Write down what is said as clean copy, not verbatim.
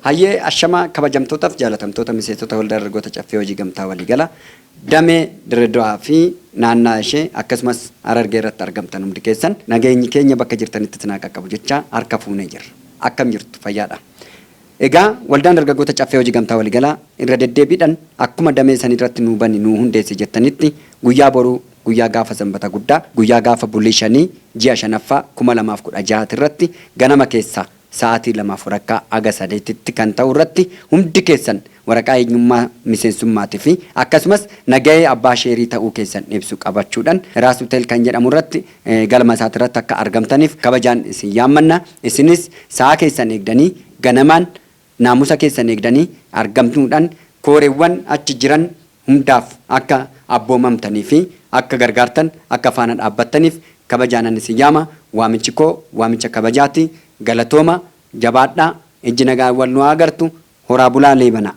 Hayyee, ashamaa kabajamtootaaf jaalatamtoota miseensota Waldaa Dargaggoota Caffee Hojii Gamtaa Waliigala damee Dirredawaa fi naannaa ishee akkasumas Harargee irratti argamtan hundi keessan, nageenyi keenya bakka jirtanitti isin haa qaqqabu jechaa harka fuunee jirra. Akkam jirtu, fayyaadha? Egaa Waldaan Dargaggoota Caffee Hojii Gamtaa Waliigalaa irra deddeebiidhaan akkuma damee san irratti nuu bani, nuu hundeessi jettanitti, guyyaa boruu, guyyaa gaafa Sanbata guddaa, guyyaa gaafa bulii 5 ji'a 5ffaa 2016 irratti ganama keessaa sa'aatii 2:30 haga 3tti kan ta'u irratti hundi keessan waraqaa eenyummaa miseensummaatii fi akkasumas nagahee abbaa sheerii ta'uu keessan ibsu qabachuudhaan Raas Hotel kan jedhamu irratti, galma isaati irratti akka argamtaniif kabajaan isin yaammanna. Isinis sa'a keessan eegdanii, ganamaan naamusa keessan eegdanii argamtuudhaan kooreewwan achi jiran hundaaf akka abboomamtanii fi akka gargaartan, akka faana dhaabbattaniif kabajaanan isin yaama. Waamichi koo waamicha kabajaati. Galatooma, jabaadhaa, ijji nagaan wal nu haa agartu, horaa bulaa, leebanaa.